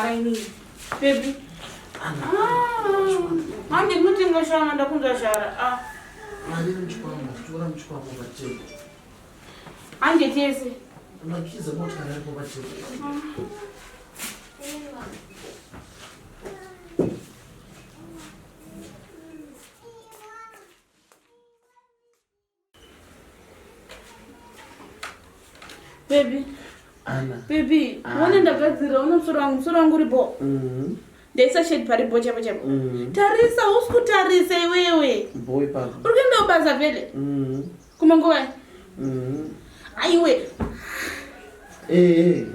kurwara inini. Baby. Ah, hande mutenga shana ndakunzwa shara. Ah. Mari muchikwama, tora muchikwama pachete. Hande tese. Makiza motikari aripo pachete. Baby. Ana. Baby, uone ndagadzirira une musoro wangu, musoro wangu uri bho. Ndaisa shade pari bho chaipo chaipo. Tarisa, usi kutarisa iwewe. Bho ipapo. Uri kuenda kubasa vele? Kuma nguva? Aiwe. Eh eh.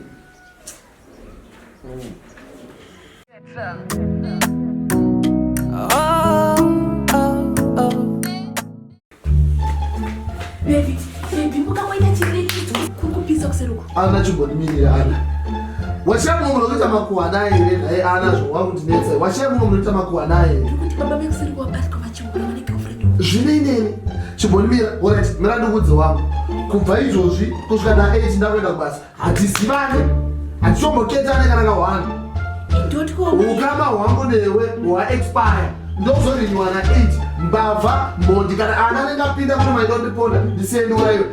Baby, baby, muka waita chirikidzo kuri kupisa kuseruko. Ana chimbondimirira Ana. Washaya mumwe munoita makuhwa naye here naye Ana zvowakundinetsa. Washaya mumwe munoita makuhwa naye here. Ndiri kuti baba vekuseruko vabatwa vachiura vane girlfriend. Zvine ineni. Chimbondimira. Alright, mira ndikuudze wangu. Kubva izvozvi kusvika na 8 ndakuenda kubasa. Hatizivane. Hatitomboketane kana kahwani. Ukama hwangu newe hwa expire. Ndozoriniwa na 8 mbavha mhondi kana ana anenge apinda kuno maida kundiponda ndisiye ndiuraiwe.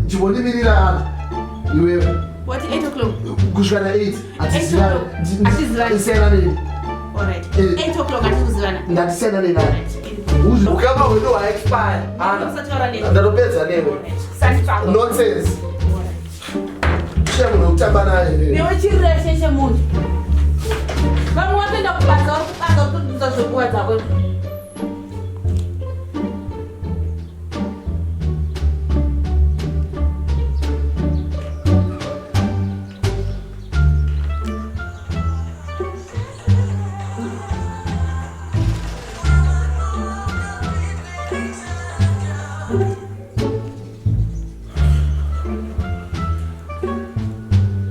Chimbondimirira ana. Iwewe. What 8 o'clock? Kusvika na 8 hatizivane. Hatizivane. Siyana neni. All right. Eh. 8 o'clock hatizivana. Ndatisiyana neni. Ukama hwedu hwa expire. Ana. Usataura neni. Ndatopedza newe. Sandifamba. Nonsense. Chiya munhu wekutamba naye here? Newe chireshe chemunhu. Vamwe vatoenda kubasa vari kubasa kutodudza zvekuwa dzako.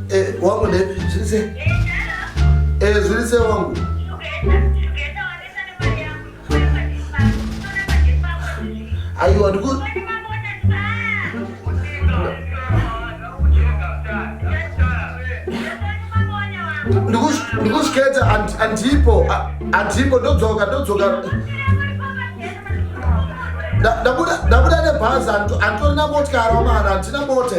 Eh, wangu ndepi? Zviri sei? Eh, zviri sei wangu? Aiwa, ndiku Ndikushiketa andipo, andipo ndodzoka, ndodzoka. Ndabuda nebhazi, anditorina motikari wamana, handina mota.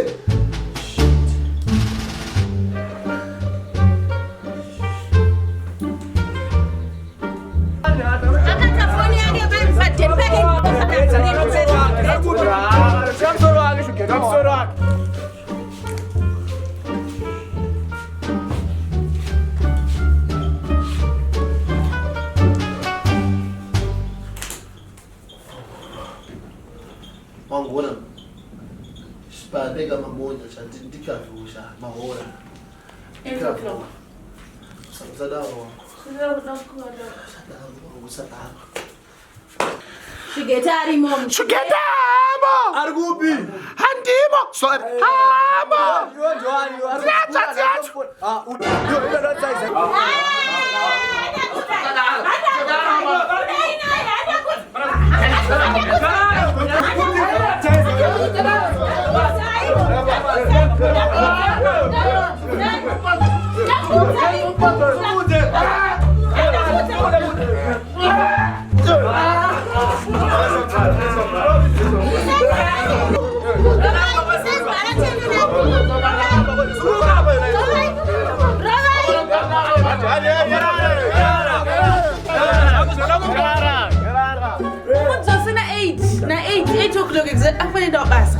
Wangona sipabeka mamonya chandi ndikavusha mahora. Usadaro wangu. Usadaro wangu usadaro. Shigeta arimo. Shigeta hamo. Ari kupi? Handimo. Sorry. Hamo. Tiacho tiacho. Ah, yo yo size. Mudzose na 8 na 8 8 o'clock exact afanenda kubasa.